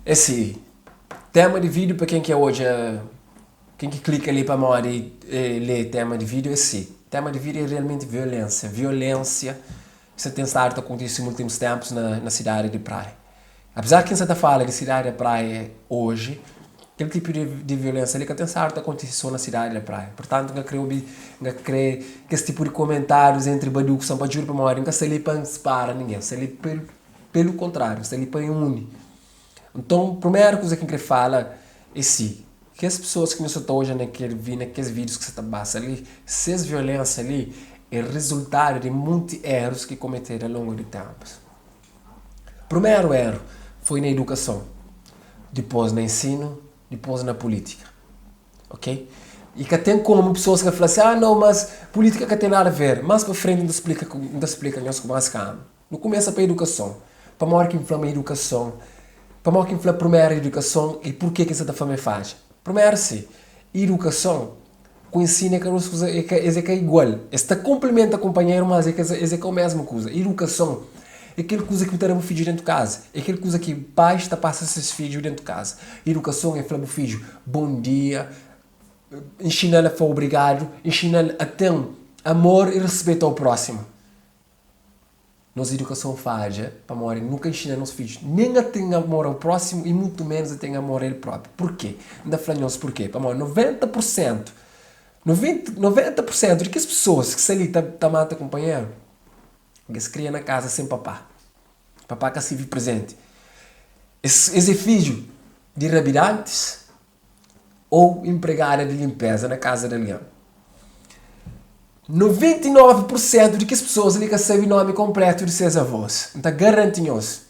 É si, tema di vídiu pa ken ki odja, ken ki klika li pamodi lê tema di vídiu é si, tema di vídiu é realmenti violénsia, violénsia ki sa ten stadu ta kontise últimus ténpus na na sidadi di Praia. Apezar ki N sa ta fala di sidadi di Praia oji, kel tipu di di violénsia li ka ten stadu ta kontise so na sidadi di Praia. Purtantu, N ka kre obi, N ka kre kes tipu di komentárius entri badiu ku sanpadjudu pamodi N ka sta li pa N spara ningen, N sta li pelu Pelu kontráriu, N sta li pa N uni. Nton, primeru kuza ki N kre fala é si, kes pesoas ki nu sa ta odja na kel vi, na kes vídius ki sa ta pasa li, ses violénsia li é rezultadu di monti erus ki kometedu a longu di ténpus. Primeru eru foi na idukason, dipôs na ensinu, dipôs na pulítika. Ok? I ka ten komu pesoas ka fla si, ah, nau, mas pulítika ka ten nada a ver. Más pa frenti N ta splika, N ta splika nhos ku más kalma. Nu kumesa pa idukason. Pamodi ki N fla ma idukason? Pamodi ki N fla primeru idukason i purke ki N sa ta fla ma e fadja? Primeru si, idukason ku ensinu é ka dos kuza, é ka, es é ka igual. Es ta konplimenta kunpanheru, mas é ka, es é ka omesmu kuza. Idukason é kel kuza ki bu ta da bu fidju dentu kaza, é kel kuza ki pais ta pasa ses fidju dentu kaza. Idukason é fla bu fidju bon dia, nxina-l a fla obrigadu, nxina-l a ten amor i respetu ao prósimu. Nos idukason fadja pamodi nu ka inxina nos fidjus nen a ten amor ao prósimu i mutu ménus a ten amor a el própi. Purkê? N ta fla nhos purkê. Pamodi 90 pur sentu, 90 pur sentu di kes pesoas ki sta li ta ta mata kunpanheru, es kria na kaza sen papá. Papá ka sirbi prezenti. Es es é fidju di rabidantis ô inpregada di linpeza na kaza di algen. 99 pur sentu di kes pesoas li ka sabe nomi konpletu di ses avós. N ta garanti nhos.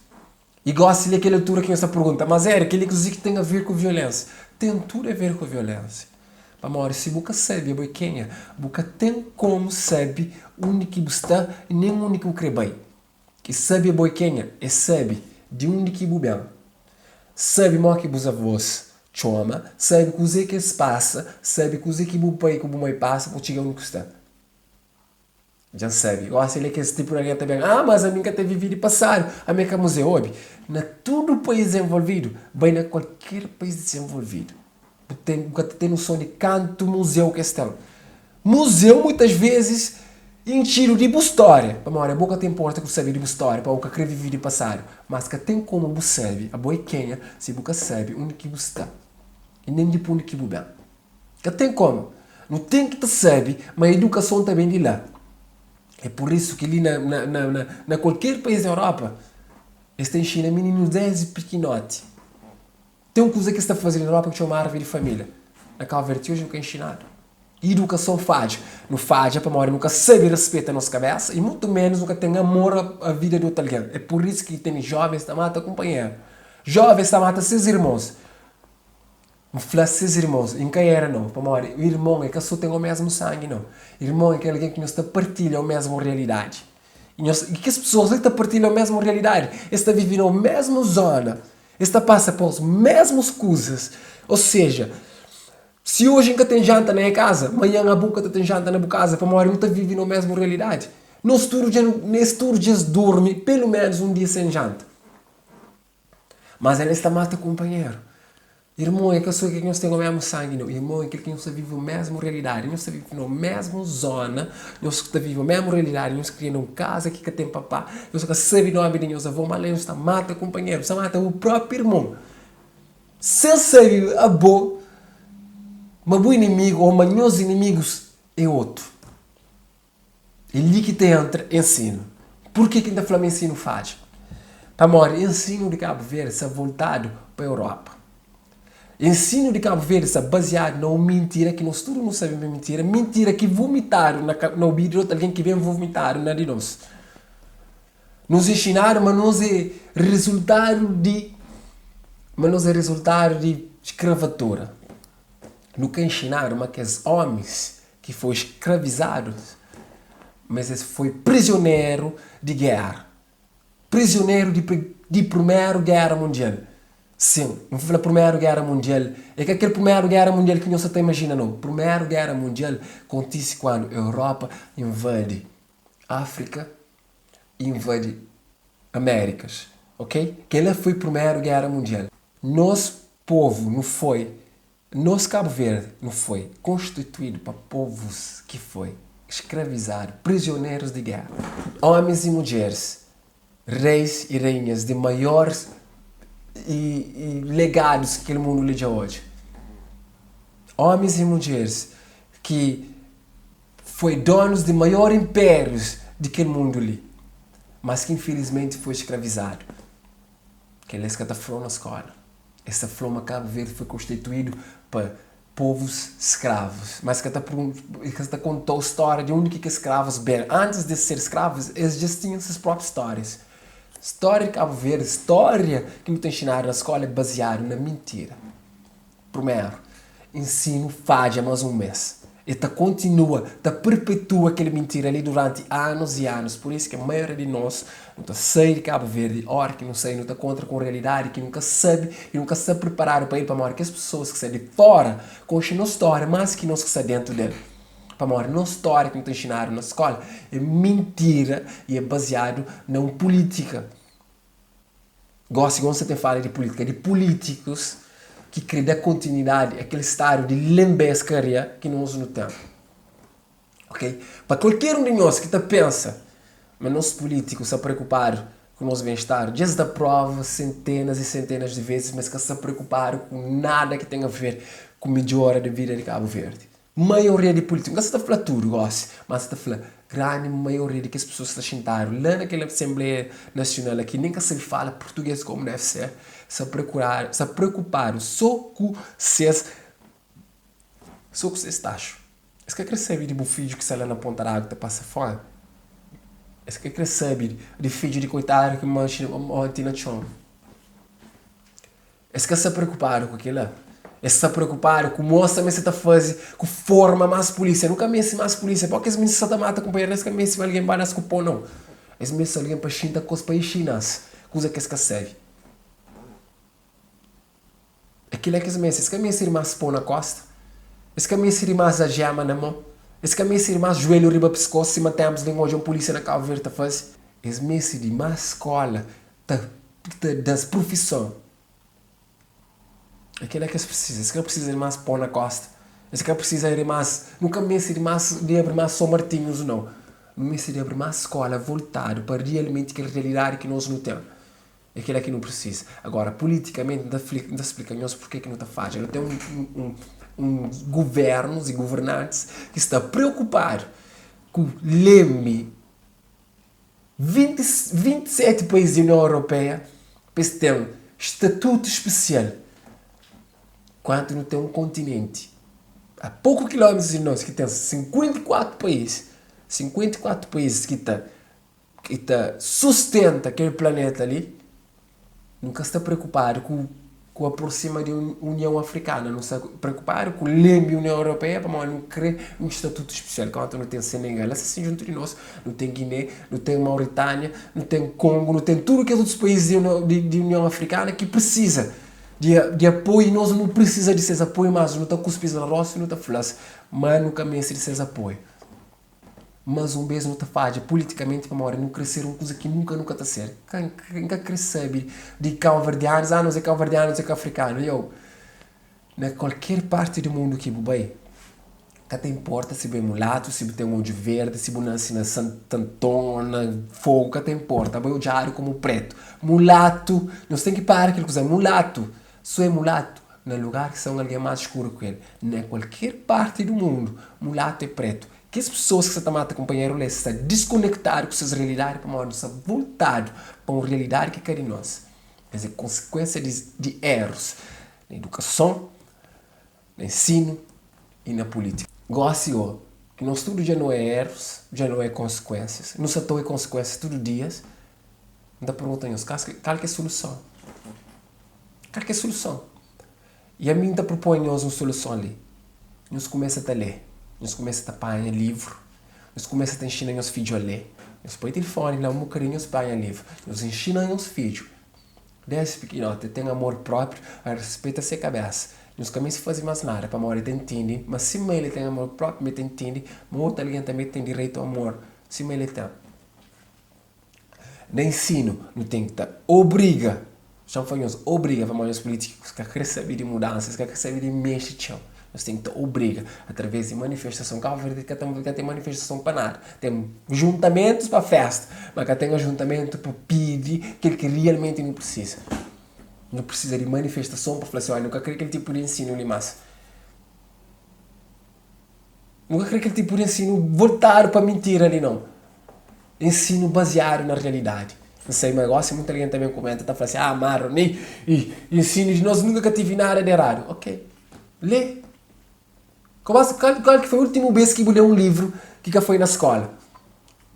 I gósi li é kel altura ki nhos ta pergunta, Mas Eric, kel-li kuzê ki ten aver ku violénsia? Ten tudu aver ku violénsia. Pamodi si bu ka sabe abo é kenha, bu ka ten komu sabe undi ki bu sta i nen undi ki bu krê bai. I sabe abo é kenha é sabe di undi ki bu ben, sabe mo ki bus avós txoma, sabe kuzê ki es pasa, sabe kuzê ki bu pai ku bu mai pasa pa bu txiga undi ki bu sta. Dja N sabe. Gosi el é kes tipu di algen ta ben, ah, mas ami N ka ta vive di pasadu, ami é ka muzeu. Obi, na tudu país dizenvolvidu, bai na kualker país dizenvolvidu, Bu ten, bu ka ta ten noson di kantu muzeu ki es ten. Muzeu muitas vezis intxidu di bu stória, pamodi abo ka ta inporta ku sabe di bu stória, pamodi bu ka kre vive di pasadu. Mas ka ten komu bu sabe abo é kenha si bu ka sabe undi ki bu sta i nen di pa undi ki bu ben. Ka ten komu. Nu ten ki ta sabe ma edukason ta ben di la. É pur isu ki li na, na, na, na, na kualker país di Europa es ta inxina mininus desdi pikinoti. Ten un kuza ki es ta faze na Europa ki txoma arvi di família. Na Cabo Verde ti oji nu ka inxinadu. Idukason fadja. Nu fadja pamodi nu ka sabe rispeta nos kabesa i mutu ménus nu ka ten amor a vida di otu algen. É pur isu ki ten jóvens ta mata kunpanheru. Jóvens ta mata ses irmons. N fla ses irmons i N ka era nau, pamodi irmon é ka so ten omésmu sangi nau. Irmon é kel algen ki nhos ta partilha omésmu realidadi. I nhos, i kes pesoas li ta partilha omésmu realidadi, es ta vive na omésmu zóna. Es ta pasa pa os mesmus kuzas. Ou seja, si oji N ka ten janta na nha kaza, manhan abo ka ta ten janta na bu kaza, pamodi nu ta vive na mesmu realidadi. Nos tudu dja nu, es tudu dja es durmi pelu menus un dia sen janta. Mas el es ta mata kunpanheru. Irmon, é ka so ki nhos ten omesmu sangi, nau. Irmon, é kel ki nhos ta vive omesmu realidadi. Nhos ta vive na omesmu zona, nhos ta vive omesmu realidadi, nhos kria na un kaza ki ka ten papá, nhos ka sabe nomi di nhos avó, má la nhos ta mata kunpanheru, nhos ta mata bu própi irmon, sen sabe abo ma bu inimigu ô ma nhos inimigus é otu. É li ki ta entra ensinu. Purkê ki N ta fla ma ensinu fadja? Pamodi ensinu di Kabu Verdi sta voltadu pa Europa. Ensinu di Kabu Verdi sta baziadu na un mintira ki nos tudu nu sabe ma é mintira, mintira ki vomitadu na na obidu di otu algen ki ben vomitadu na di nos. Nos inxinadu ma nos é rezultadu di ma nos é rezultadu di skravatura. Nu ka inxinadu ma kes omis ki foi skravizadu, mas es foi prizioneru di géra, prizioneru di di Primeru Géra Mundial. Sin, N fla Primeru Géra Mundial, é ka kel Primeru Géra Mundial ki nhos sa ta imajina, nau. Primeru Géra Mundial kontise kandu Europa invadi Áfrika i invadi Amérikas, ok? Kel-la foi Primeru Géra Mundial. Nos povu nu foi, nos Kabu Verdi nu foi konstituídu pa povus ki foi skravizadu, prizionerus di géra. Omis i mudjeris, reis i rainhas di maioris i legadus ki kel mundu li dja odja. Omis i mudjeris ki foi donus di maior inpérius di kel mundu li, mas ki infilismenti foi skravizadu. Kel-la es ka ta fla-u na skóla. Es ta fla-u ma Kabu Verdi foi konstituídu pa povus skravus. Mas es ka ta es ka ta konta-u stória di undi ki kes skravus ben. Antis di es ser skravus, es dja tinha ses própi stórias. Stória di Kabu Verdi, stória ki nu ta inxinadu na skóla é baziadu na mintira. Primeru, ensinu fadja más un bês. El ta kontinua ta perpetua kel mintira li duránti anus i anus. Pur isu ki maioria di nos nu ta sai di Kabu Verdi, óra ki nu sai nu ta kontra ku un realidadi ki nu ka sabe i nu ka sta priparadu pa el pamodi kes pesoas ki sta di fóra konxe nos stória más ki nos ki sta déntu del. Pamodi nos stória ki nu ta inxinadu na skóla é mintira i é baziadu na un pulítika. Gosi gosi sa ten fala di pulítika, di pulítikus ki kre da kontinuidadi a kel stadu di lenbeskaria ki nos nu ten. Ok? Pa kualker un di nos ki ta pensa ma nos pulítikus sta preokupadu ku nos ben-star, dja es da prova sentenas i sentenas di vezis ma es ka sta preokupadu ku nada ki ten a ver ku midjora di vida di Kabu Verdi. Maioria di pulítiku, N ka sa ta fla tudu gósi, má N sa ta fla grandi maioria di kes pesoas ki sta xintadu la na kel Asenbleia Nasional la ki nen ka sabe fala purtugês komu deve ser, sta prekuradu, sta preokupadu sô ku ses, sô ku ses taxu. Es ka kre sabe di bu fidju ki sta la na Ponta d'Água ta pasa fómi. Es ka kre sabe di fidju di koitadu ki manxe onti na txon. Es ka sta preokupadu ku kila. Es sta preokupadu ku mostra ma es sa ta faze ku forma más pulísia. Nu ka meste más pulísia. Pau kes mintis sa ta mata kunpanheru, es ka meste pa algen ba da-s ku pó, nau. Es meste algen pa xinta ku es pa inxina-s kuza ki es ka sabe. É kila ki es meste. Es ka meste di más pó na kósta. Es ka meste di más ajéma na mô. Es ka meste di más juelhu riba piskôs, sima ténpus li N odja un pulísia na Kabu Verdi ta faze. Es meste di más skóla ta ta da-s prufison. É kel-la ki es prisiza. Es ka prisiza di más pó na kósta. Es ka prisiza di más. Nu ka meste di más, di abri más São Martinhus, nau. Nu meste di abri más skóla voltadu pa rialmenti kel rialidadi ki nos nu ten. É kel-la ki nu prisiza. Agóra, pulitikamenti, N ta N ta splika nhos purkê ki nu ta fadja. Nu ten un un un guvérnus i guvernantis ki sta preokupadu ku leme 20, 27 país di Union Europeia pa es ten statutu spesial kuantu nu ten un kontinenti a poku kilómetrus di nos ki ten 54 país, 54 países ki ta ki ta sustenta kel planeta li. Nu ka sta preokupadu ku ku aprosima di Union Afrikana, nu sta preokupadu ku lenbe Union Europeia pamodi nu kre un statutu spesial. Kantu nu ten Senegal asin juntu di nos, nu ten Guiné, nu ten Mauritânia, nu ten Kongu, nu ten tudu kes otus país di di Union Afrikana ki prisiza di di apoiu i nos nu prisiza di ses apoiu, mas nu ta kuspis na rostu i nu ta fla-s ma nu ka meste di ses apoiu. Mas un bes nu ta fadja politikamenti pamodi nu kre ser un kuza ki nunka nu ka ta ser. N ka kre sabe di kauverdianus, ah nos é kauverdianu, nos é ka afrikanu. Yo, na kualker parti di mundu ki bu bai, ka ta inporta si bu é mulatu, si bu ten odju verdi, si bu nase na Santanton o na Fogu, ka ta inporta, abo é odjadu komu pretu. Mulatu, nos ten ki para kel kuza, mulatu, so é mulatu na lugar ki sta un algen más skuru ki el. Na kualker parti di mundu, mulatu é pretu. Kes pesoas ki sta ta mata kunpanheru la, es sta diskonektadu ku ses realidadi pamodi nu sta voltadu pa un realidadi ki ka di nos. Es é konsekuensia di di erus na idukason, na ensinu i na pulítika. Gósi ô ki nos tudu dja nu é erus, dja nu é konsekuensias, nu sta ta oi konsekuensias tudu dias, N ta pergunta nhos, kal ki é soluson? Kal ki é soluson? I ami N ta propoi nhos un soluson li, nhos kumesa ta lé, nhos kumesa ta panha livru, nhos kumesa ta inxina nhos fidju a lé, nhos poi tilifoni la un bokadinhu nhos panha livru, nhos inxina nhos fidju desdi pikinoti a ten amor propriu, a rispeta se kabesa. Nhos ka meste faze más nada pamodi el ta intende ma sima el ten amor propriu, ma el ta intende ma otu algen tanbê ten direitu a amor sima el ten. Na ensinu, nu ten ki ta obriga. Xa-m fla nhos, obriga, pamodi nhos pulítikus ka kre sabe di mudansa, es ka kre sabe di mexe txeu. Nhos ten ki ta obriga através di manifestason. Kabu Verdi ka ten ka ten manifestason pa nada. Ten juntamentus pa festa, ma ka ten ajuntamentu pa pidi kel ki rialmenti nu precisa. Nu precisa di manifestason pa fla si, olha, nu ka kre kel tipu di ensinu li mas. Nu ka kre kel tipu di ensinu voltadu pa mintira li nau. Ensinu baziadu na realidadi. N sai ma gosi muita algen ta ben kumenta ta fla si, ah ma Rony, ensinu di nos nunka ka tivi nada di eradu. Ok, lé. Kal kal ki foi ultimu bes ki bu lé un livru ki ka foi na skola?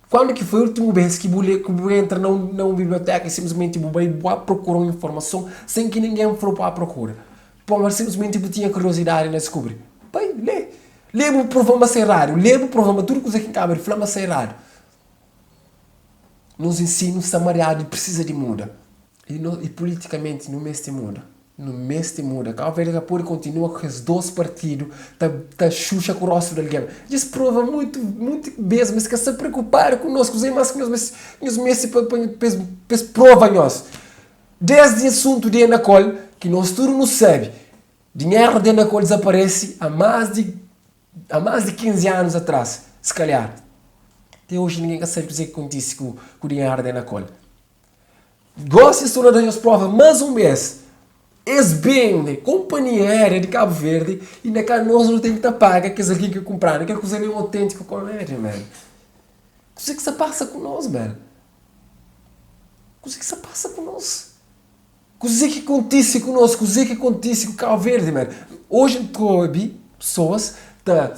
Kuandu ki foi ultimu bes ki bu lé ki bu entra na un na un biblioteka i simplesmenti bu bai bu ba prokura un informason sen ki ningen fla-u pa ba prokura? Pamodi simplesmenti bu tinha kuriozidadi na diskubri. Bai, lé. Lé bu prova ma sta eradu. Lé bu prova ma tudu kuza ki N kaba di fla ma sta eradu. Nos ensinu sta mariadu i prisiza di muda. I no, i politikamenti nu meste muda. Nu meste muda. Kabu Verdi ka pode kontinua ku kes dos partidu ta, ta xuxa ku rostu di algen. Dja es prova muitu, muitu bes ma es ka sta preokupadu ku nos. Kuzê más ki nhos meste, nhos meste pa, pa, pa es, pa es prova nhos? Desdi asuntu di Enacol, ki nos tudu nu sabe, dinheru di Enacol dizaparese a más di a más di 15 anus atrás, se kalhar. Te oji ninguém ka sabe kuzê ki kontise ku ku dinheru di Enacol. Gosi es torna da nhos prova más un bes, es bende konpanhia aérea di Kabu Verdi i na ka nos nu ten ki ta paga kes algen ki kunpranu. Kel kuza li é un autêntiku komédia, man. Kuzê ki sta pasa ku nos, man? Kuzê ki sta pasa ku nos? Kuzê ki kontise ku nos? Kuzê ki kontise ku Kabu Verdi, man? Oji N ta obi pesoas ta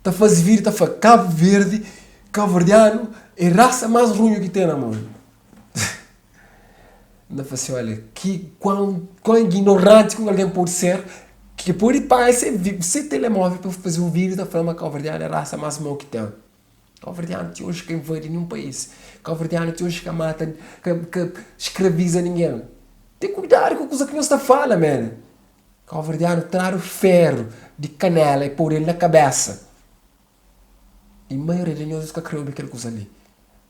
ta faze vídiu ta fla Kabu Verdi, kabuverdianu é rasa más runhu ki ten na mundu. N ta fla si, olha, ki kuan kuan ignoranti ki un algen pode ser ki pode panha se se telemóvel pa faze un vídiu ta fla ma kabuverdianu é rasa más mau ki ten. Kabuverdianu ti oji ka invadi ninhun país. Kabuverdianu ti oji ka mata, ka ka skraviza ningen. Ten kuidadu ku kuza ki nhos ta fala, man. Kabuverdianu tradu feru di kanela i podu el na kabesa. I maioria di nhos ka kre obi kel kuza li.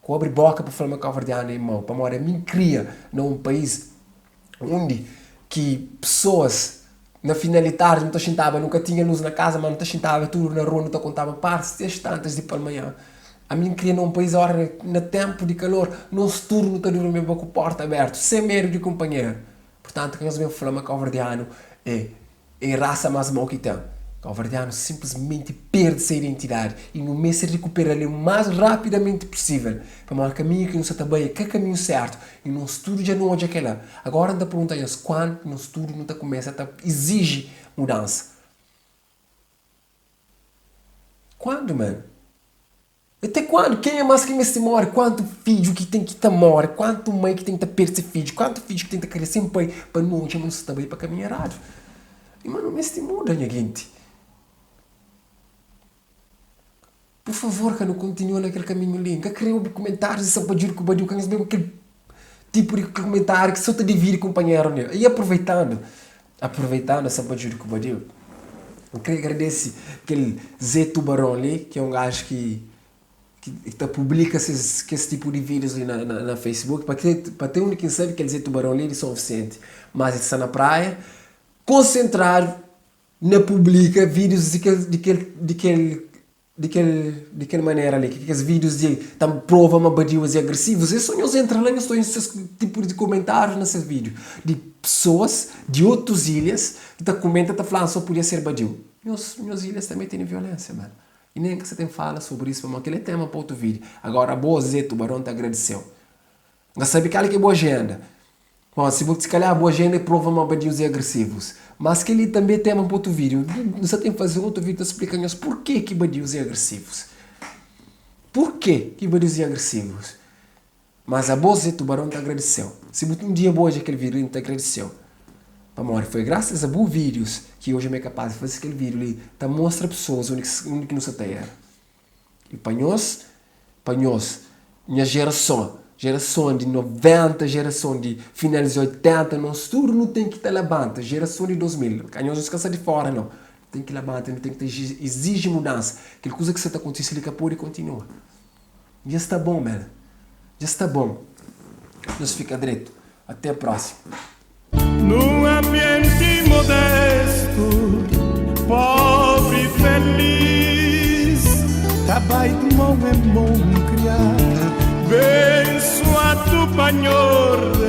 Ku abri boka pa fla ma kabuverdianu é mau, pamodi ami N kria na un país undi ki pesoas na final di tardi nu ta xintaba, nu ka tinha lus na kaza, ma nu ta xintaba tudu na rua, nu ta kontaba partis ti as tantas di palmanhã. Ami N kria na un país ora na tenpu di kalor, nos tudu nu ta durmiba ku porta abertu, sen medu di kunpanheru. Purtantu, ka nhos ben fla ma kauverdianu é é rasa más mau ki ten. Kauverdianu sinplismenti perde se identidadi i nu meste rikupera-l u más rapidamenti pusível, pamodi kaminhu ki nu sa ta bai é ka kaminhu sértu i nos tudu dja nu odja kel-la. Agora N ta pergunta nhos, kuandu ki nos tudu nu ta kumesa ta iziji mudansa? Kuandu, man? Até kuandu? Kenha más ki meste móre? Kuantu fidju ki ten ki ta móre? Kuantu mai ki ten ki ta perde se fidju? Kuantu fidju ki ten ta kria sen pai pa nu odja ma nu sta ta bai pa kaminhu eradu? Irma, nu meste muda, nha genti. Pur favor, ka nu kontinua na kel kaminhu li. N ka kre obi kumentárius di Sanpadjudu ku Badiu, ka nhos ben ku kel tipu di kumentáriu ki so ta dividi kunpanheru li. I apruveitándu, apruveitándu Sanpadjudu ku Badiu, N kre agradese kel Zé Tubaron li, ki é un gaju ki ki ta publika ses kes tipu di vídius li na na Facebook. Pa ke pa ten undi ki N sabe kel Zé Tubaron li é di Son Visenti, mas el sta na Praia, konsentradu na publika vídius di kel di kel di kel Di kel di kel manera li, ki kes vídius di ta prova ma badius é agresivus, é sô nhos entra la nhos ta odja ses tipu di komentárius na ses vídiu di pesoas di otus ilhas ki ta komenta ta fla sô podia ser badiu. Nhos nhos ilhas tanbê tene violénsia, mano. I nen ka sa ten fala sobri isu pamodi kel é tema pa otu vídiu. Agora abo Zé Tubarão ta agradeseu. N ka sabe kal ki é bu ajenda. Bom, si bu, si kalhar bu ajenda é prova ma badius é agresivus. Mas kel-li tanbe é tema pa otu vídiu. Nu sa ten faze otu vídiu ta splika nhos purke ki badius é agresivus. Purke ki badius é agresivus. Mas abo Zé Tubarão ta agradeseu. Si bu un dia bu odja kel vídiu li, N ta agradeseu. Pamodi foi grasas a bu vídius ki oji mi é kapaz di faze kel vídiu li ta mostra pesoas undi ki undi ki nu sa ta era. I pa nhos, pa nhos, nha jerason, jerason di 90, jerason di finalis di 80, nos tudu nu ten ki ta labanta, jerason di 2000, ka nhos nhos ka sta di fora nau, nu ten ki labanta, nu ten ki ta iziji mudansa, kel kuza ki sta ta kontise li ka pode kontinua. Dja sta bon, man, dja sta bon. Nhos fika dretu. Até próxima. Num ambiente modesto, pobre e feliz, ta bai de mão em mão criar, bençoado pa Nhor.